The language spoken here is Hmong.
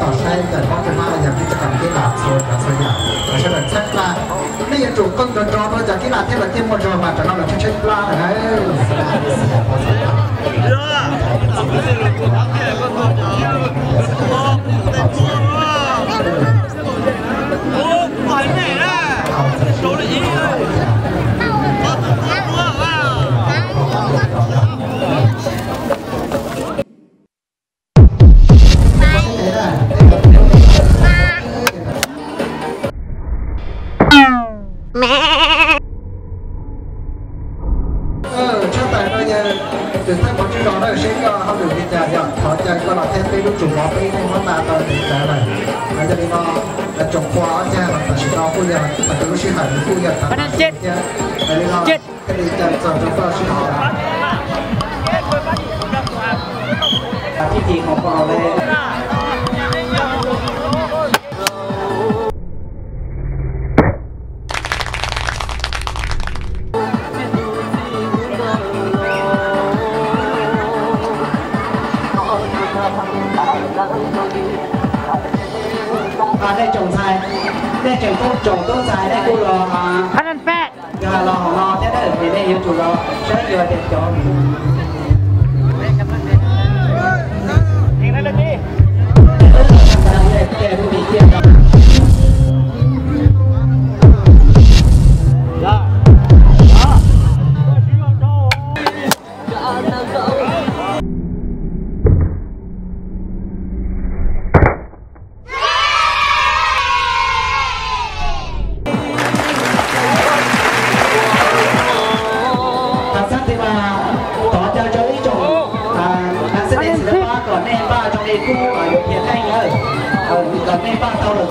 Saib cov mob rau hmab yog peb cov kam kib lam txhua cov txhua yam, sawv daws txhawb nqa. Nej yuav tsum qeej nrov nrov rau cov kib lam thiab lawv thiaj muaj zog mas, tam no lawv tshaib tshaib plab lawm. Tshaj tawm no yog tus thawj mov tswb zos na, seb koj hauj lwm li cas yog thov caw koj los thiab peb lub tsum mov peb yeej muab nta tau li cas lawm. Yog li no, tsoom qhua ob cag los tam sim no kuj yog thaum lub sij hawm nws kuj yog tav thiab. Yog li no, thiaj li caw txog rau koj sib tham. Pib tis hauv paus le. Nej tsoom ntxhais, nej tseem tub, tsoom tub ntxhais nej kuj los, yog los hauv no thiab na, ces nej yuav tsum los saib xyuas tias cov Thov caw rau ib tsoom, a, xib pab kom nej npaj zoo li kub yuav khiav neej na, kom nej npaj tau lawm